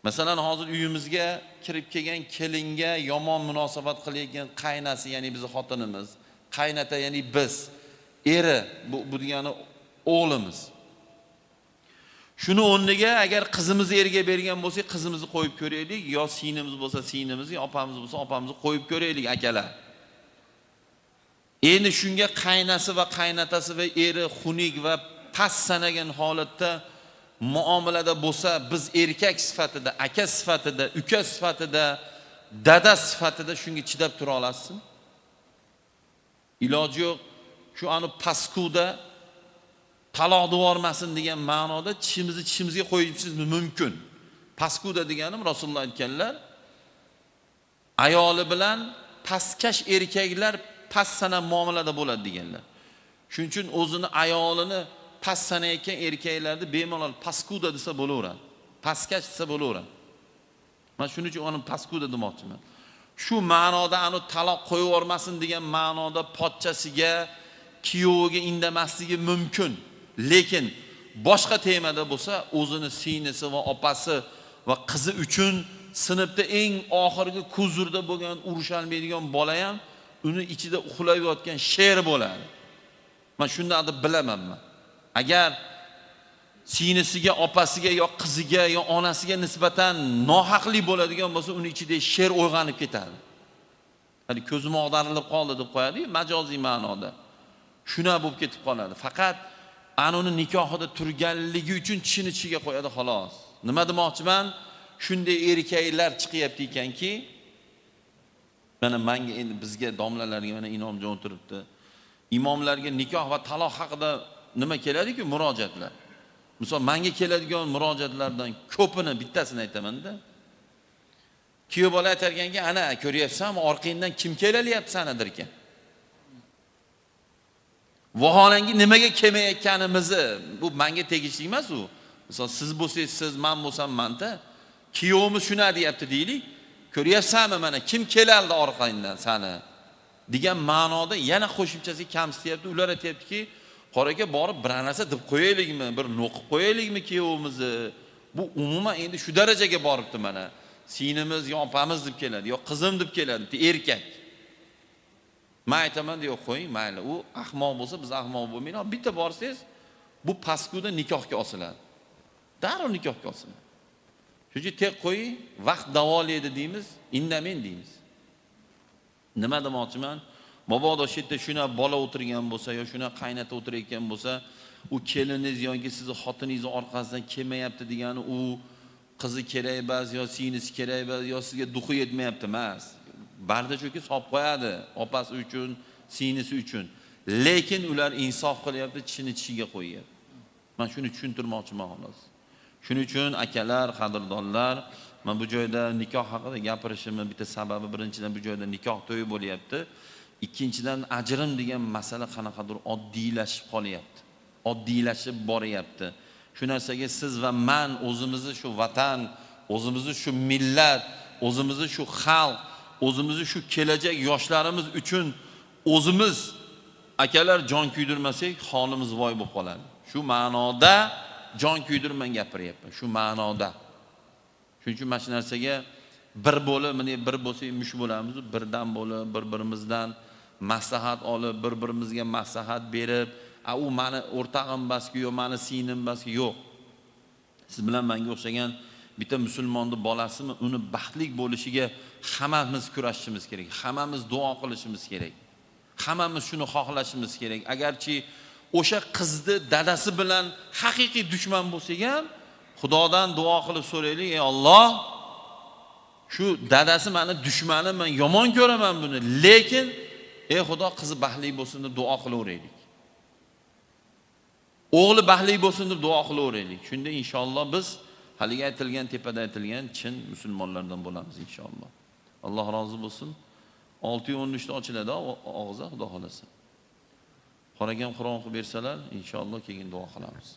Masalan, hozir uyimizga kirib kelgan kelinga yomon munosabat qilayotgan qaynasi, ya'ni bizni xotinimiz, qaynata, ya'ni biz, eri, bu degani o'g'limiz. Shuni o'rniga agar qizimizni erga bergan bo'lsak, qizimizni qo'yib ko'raylik, yo singlimiz bo'lsa singlimizni, yo opamiz bo'lsa opamizni qo'yib ko'raylik akalar. Endi shunga qaynasi va qaynatasi va eri xunuk va past sanagan holatda muomalada bo'lsa, biz erkak sifatida, aka sifatida, uka sifatida, dada sifatida shunga chidab tura olasizmi? Iloji yo'q. Shu ani paskuda taloq devormasin degan ma'noda tishimizni tishimizga qo'yishimiz mumkin. Paskuda deganim Rasululloh aytganlar, ayoli bilan pastkash erkaklar past sanab muomalada bo'ladi deganlar. Shuning uchun o'zini ayolini past sanayotgan erkaklarni bemalol paskuda desa bo'laveradi. Pastkash desa bo'laveradi. Men shuning uchun uni paskuda demoqchiman. Shu ma'noda anu taloq qo'yib yubormasin degan ma'noda pochchasiga, kuyoviga indamasligi mumkin. Lekin boshqa temada bo'lsa, o'zini singlisi va opasi va qizi uchun sinfda eng oxirgi kuzurda bo'lgan urushalmaydigan bola ham uni ichida uxlab yotgan sher bo'ladi. Men shundan deb bilaman men. Agar singlisiga, opasiga yo qiziga yo onasiga nisbatan nohaqlik bo'ladigan bo'lsa, uni ichida sher uyg'onib ketadi. Hali ko'zim og'darilib qoldi deb qo'yadi-yu, majoziy ma'noda. Shuna bo'lib ketib qoladi. Faqat anuni nikohida turganligi uchun tishini tishiga qo'yadi xolos. Nima demoqchiman? Shunday erkaklar chiqyapti ekanki, mana menga endi bizga domlalarga mana Inomjon o'tiribdi. Imomlarga nikoh va taloq haqida nima keladi-ku murojaatlar. Misol menga keladigan murojaatlardan ko'pini bittasini aytaman-da. Kuyov bola aytarkanki, ana ko'ryapsanmi, orqangdan kim kelalyapti sani derkan. Vaholanki nimaga kelmayotganimizni, bu menga tegishli emas u. Misol siz bo'lsangiz siz, men bo'lsam menda. Kuyovimiz shuna deyapti deylik. Ko'ryapsanmi mana kim kelaldi orqangdan sani degan ma'noda yana qo'shimchasi kamsityapti. Ular aytayaptiki, qora aka borib bir narsa deb qo'yaylikmi, bir no'qib qo'yaylikmi kuyovimizni? Bu umuman endi shu darajaga boribdi mana. Singlimiz yo opamiz deb keladi, yo qizim deb keladi, erkak. Men aytaman, yo'q qo'ying, mayli. U ahmoq bo'lsa biz ahmoq bo'lmaylik. Bitta borsangiz, bu paskuda nikohga osiladi. Darrov nikohga osiladi. Shuning uchun tek qo'ying, vaqt davolaydi deymiz, indamang deymiz. Nima demoqchiman? Mabodo shu yerda shuna bola o'tirgan bo'lsa yo shuna qaynata o'tirayotgan bo'lsa, u keliningiz yoki sizni xotiningiz orqasidan kelmayapti degani u qizi kerak emas yo singlisi kerak emas yo sizga duxi yetmayapti emas. Barda cho'ki solib qo'yadi opasi uchun, singlisi uchun. Lekin ular insof qilyapti, tishini tishiga qo'yyapti. Men shuni tushuntirmoqchiman xolos. Shuning uchun akalar, qadrdonlar, men bu joyda nikoh haqida gapirishimning bitta sababi, birinchidan bu joyda nikoh to'yi bo'lyapti. Ikkinchidan ajrim degan masala qanaqadir oddiylashib qolyapti. Oddiylashib boryapti. Shu narsaga siz va men o'zimizni shu vatan, o'zimizni shu millat, o'zimizni shu xalq, o'zimizni shu kelajak yoshlarimiz uchun o'zimiz akalar jon kuydirmasak, holimiz voy bo'lib qoladi. Shu ma'noda jon kuydirman gapiryapman, shu ma'noda. Shuning uchun mana shu narsaga bir bo'lib, mana bir bo'lsak mush bo'lamiz, birdan bo'lib, bir-birimizdan maslahat olib, bir-birimizga maslahat berib, a u meni o'rtog'im emasku, yo meni singlim emasku, yo'q. Siz bilan menga o'xshagan bitta musulmonning bolasimi, uni baxtli bo'lishiga hammamiz kurashishimiz kerak, hammamiz duo qilishimiz kerak. Hammamiz shuni xohlashimiz kerak. Agarchi o'sha qizni dadasi bilan haqiqiy dushman bo'lsak ham, Xudodan duo qilib so'raylik, ey Alloh, shu dadasi meni dushmanim, men yomon ko'raman buni, lekin ey Xudo qizi baxtli bo'lsin deb duo qilaveraylik. O'g'li baxtli bo'lsin deb duo qilaveraylik. Shunda inshaalloh biz haligi aytilgan, tepada aytilgan chin musulmonlardan bo'lamiz inshaalloh. Alloh rozi bo'lsin. 6:13 da ochiladi og'zi, Xudo xolasa. Qoragan Qur'on o'qib bersalar, inshaalloh keyin duo qilamiz.